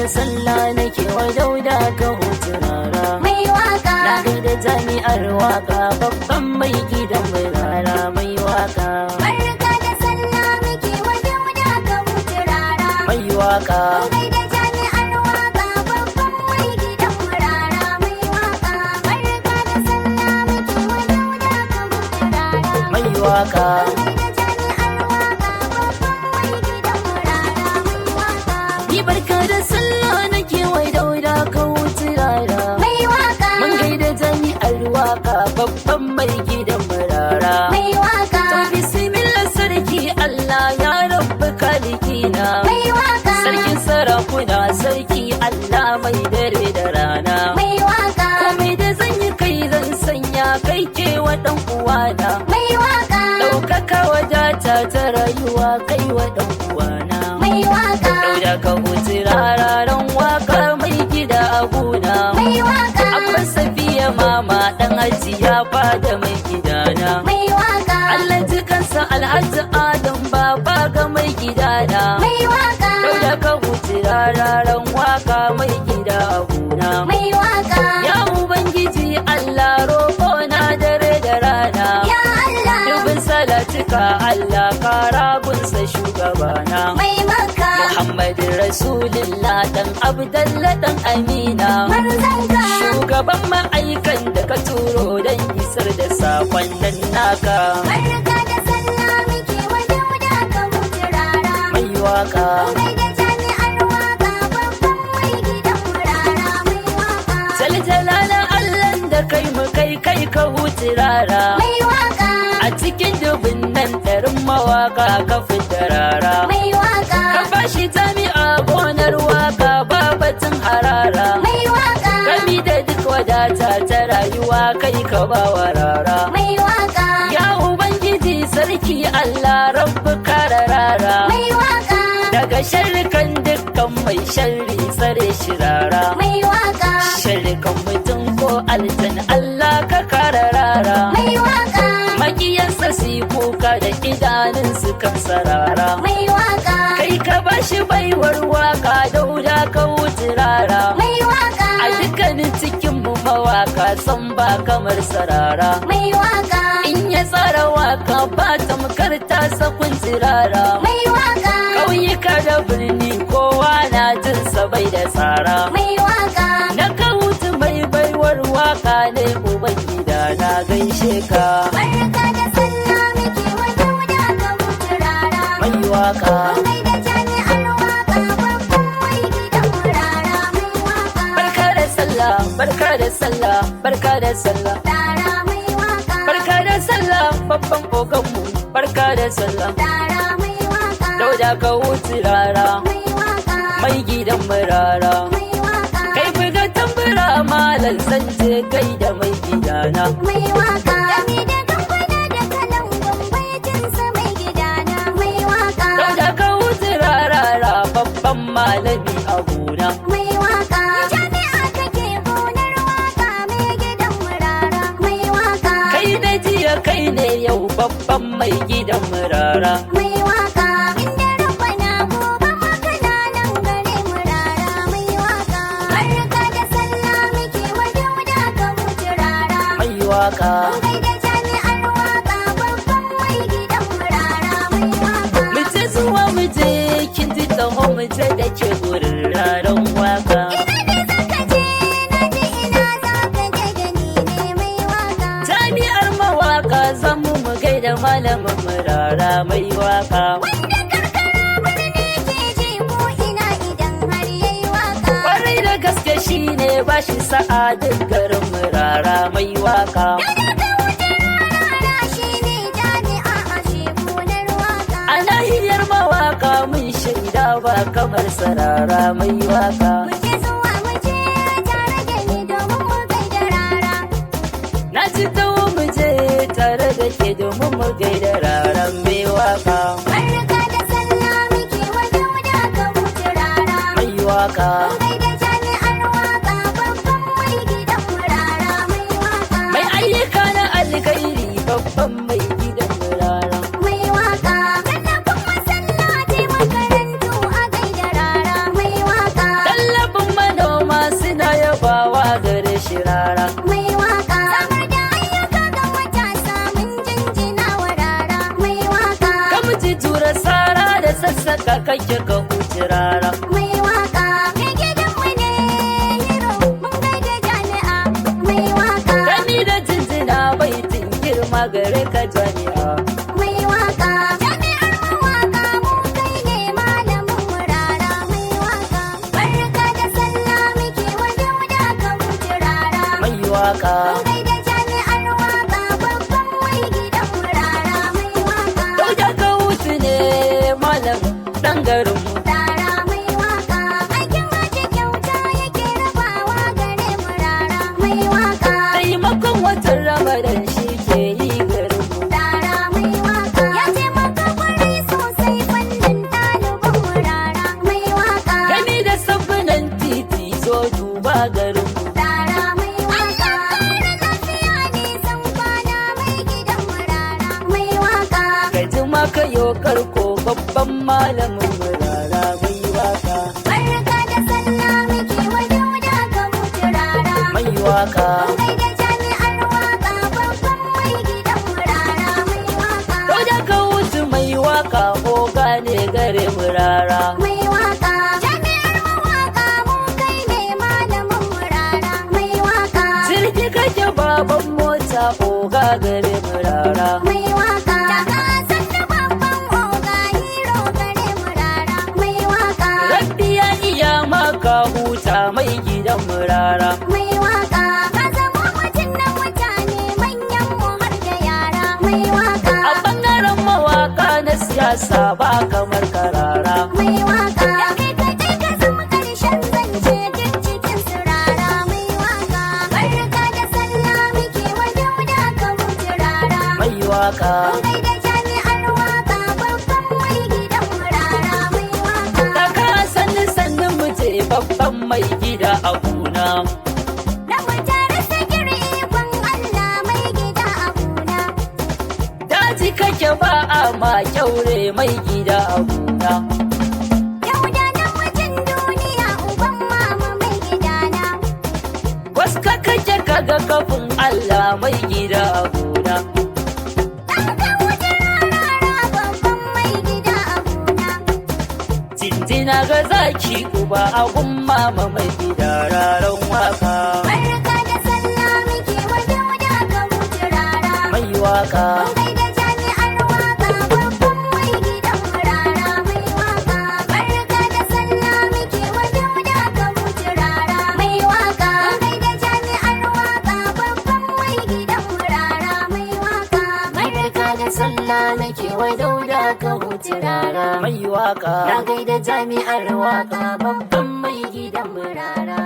Da sallah nake wa Dauda ka hutu rara. Mai waka. Na gaida jami'ar waka, babban mai gidan mai rara, mai waka. Barka da sallah muke wa Dauda ka hutu rara. Mai waka. Mun gaida jami'ar waka, babban mai gidan murara, mai waka. Barka da sallah muke wa Dauda ka hutu rara. Mai waka. Mun gaida jami'ar waka, babban mai gidan murara, mai waka. Ni barka da sallah nake wa Dauda ka hutu rara. Mai waka. Mun gaida jami'ar waka, babban mai gidan murara. Mai waka. To bismillah sarki Allah, ya rabbi kalikina. Mai waka. Sarkin sarakuna, sarki Allah mai dare da rana. Mai waka. Komai da zan yi kai zan sanya kai ke wa dan uwana. Mai waka. Ɗaukaka wadata ta rayuwa kai wa dan uwana. Mai waka. Dauda ka hutu rararen waka, mai gida a gona. Mai waka. Abban Safiya, mama dan hajiya fada, mai gidana. Mai waka. Allah ji kansa Alhaji Adam, baba ga mai gidana. Mai waka. Dauda ka hutu rararen waka, mai gida a gona. Mai waka. Ya Ubangiji Allah, roƙo na dare da rana. Ya Allah. Dubin salatika Allah kara gunsa shugabana. Mai maka. Muhammadu Rasulullah dan Abdallah dan Amina. Manzanka. Shugaban ma'aikan da ka turo don isar da sakon nan naka. Barka da sallah muke wa Dauda ka hutu rara. Mai waka. Mun gaida jami'ar waka, babban mai gidan murara, mai waka. Jaljalala Allah da kai mu kai kai ka huci rara. Mai waka. A cikin dubin nan ɗarin mawaka ka fita rara. Mai waka. Ka bashi jami'a gonar waka, babatin harara. Mai waka. Gami da duk wadata ta rayuwa kai ka bawa rara. Mai waka. Ya Ubangiji sarki Allah, rabbi kara rara. Mai waka. Daga sharrikan dukkan mai sharri tsare shi rara. Mai waka. Sharrikan mutum ko aljan Allah ka kara rara. Mai waka. Makiyansa su yi kuka da idanunsu kan sarara. Mai waka. Kai ka bashi baiwar waka, Dauda ka wuce rara. Mai waka. A dukkanin cikin mu mawaka san ba kamar sarara. Mai waka. In ya tsara waka ba tamkar ta sakun tsirara. Mai waka. Ƙauyuka da birni kowa na jin sa bai da tsara. Mai waka. Na kawutu mai baiwar waka ne, ubangida na gaishe ka. Barka da sallah muke wa Dauda ka hutu rara. Mai waka. Mun gaida jami'ar waka, babban mai gidan murara, mai waka. Barka da sallah, barka da sallah, barka da sallah. Rara, mai waka. Barka da sallah babban oganmu, barka da sallah. Rara, mai waka. Dauda ka wuce rara, Mai waka. mai gidan murara. Mai waka. Kai buga tambura malam, zan je kai da mai gidana. Mai waka. Gami da ganguna da kalangun baitinsa, mai gidana, mai waka. Dauda ka wuce rarara, babban malami a gona. Mai waka. Jami'a kake gonar waka, mai gidan murara, mai waka. Kai na jiya kai ne yau, babban mai gidan murara. Mai waka. Inda rabbana gobe makana nan gare murara, mai waka. Barka da sallah muke wa Dauda ka hutu rara. Mai waka. Mun gaida jami'ar waka, babban mai gidan murara, mai waka. Mu je zuwa mu je, kin ji, taho mu je da ke gurin raran waka. Ina da zaka je, na ji ina zaka je da ni ne, mai waka. Jami'ar mawaka zamu mu gaida malamin murara, mai waka. Wanda karkara birni ke ji ko ina idan har yayi waka. Kwarai da gaske shine bashi sa'a duk garin murara, mai waka. Dauda ka wuce rara shine jami'a a gonar waka. A nahiyar mawaka mun shaida ba kamar sarara, mai waka. Mu je zuwa mu je tare da ni domin mu gaida rara. Na ci tawo mu je tare da ke domin mu gaida raran mai waka. Barka da sallah muke wa Dauda ka wuce rara. Mai waka. Mun gaida jami'ar waka, babban mai gidan murara, mai waka. Mai ayyuka na alkhairi, babban mai gidan murara. Mai waka. Tallafin masallatai makarantu a gaida rara, mai waka. gare shi rara. Mai waka. Samar da ayyuka ga matasa mun jinjina wa Rara mai waka. Kamji tura sara da sassaka kake ka huci rara. Mai waka. Mai gidanmu ne hero mun gaida jami'a mai waka. Gani da jinjina baitin girma gare ka jami'a. Mai waka. Jami'ar mawaka mu kai ne malamin mu Rara mai waka. Barka da sallah muke wa Dauda ka huci Rara. Mai waka. Mun gaida jami'ar waka babban mai gidan mu Rara mai waka. Dauda ka hutu ne malam ɗan garinmu. Rara mai waka. Aikin haji kyauta yake rabawa gare mu Rara mai waka. Taimakon watan Ramadan shi ke yi garinmu. Rara mai waka. Ya taimaka kwarai sosai fannin ɗaliban mu Rara mai waka. Gani da sabbinan titi zo duba garinmu. Rara mai waka. Kara lafiya nisan kwana mai gidan mu Rara mai waka. Ka ji maka yo karko babban malamin mu rara mai waka. Barka da sallah muke wa Dauda ka mutu Rara. Mai waka. Mun gaida jami'ar waka babban mai gidan mu Rara mai waka. Dauda ka hutu mai waka oga ne gare mu rara. Mai waka. Jami'ar mawaka mu kai ne malamin mu Rara mai waka. Jirgi kake baban mota oga gare mu rara. Mai waka. Daga sannu babban oga hero gare mu Rara mai waka. Rabbi ya iya maka huta mai gidan mu rara. Mai waka. Ka zama mutum na mutane manyan mu har da yara mai waka. A bangaren mawaka na siyasa ba kamar karara. Mai waka. Ya kai kaɗai ka zama ƙarshen zance duk cikin su Rara mai waka. Barka da sallah muke wa Dauda ka mutu Rara. Mai waka. Mun gaida jami'ar waka babban mai gidan mu Rara mai waka. Kaka sannu sannu mu je babban mai gida a gona. Na mutare sakir ikon Allah mai gida a gona. Daji kake ba a ma kyaure mai gida a gona. Dauda namijin duniya uban mama mai gidana. Waska kake kaga kafin Allah mai gida a gona. Ɗan ka wuce rarara babban mai gida a gona. Jinjina ga zaki uba a gun mama mai gida raran waka. Barka da sallah muke wa Dauda ka mutu Rara. Mai waka. Mun gaida jami'ar waka babban mai gidan mu Rara mai waka. Barka da sallah muke wa Dauda ka mutu Rara mai waka. Mun gaida jami'ar waka babban mai gidan mu Rara mai waka. Barka da sallah nake wa Dauda ka huci rara. Mai waka. Na gaida jami'ar waka babban mai gidan mu rara.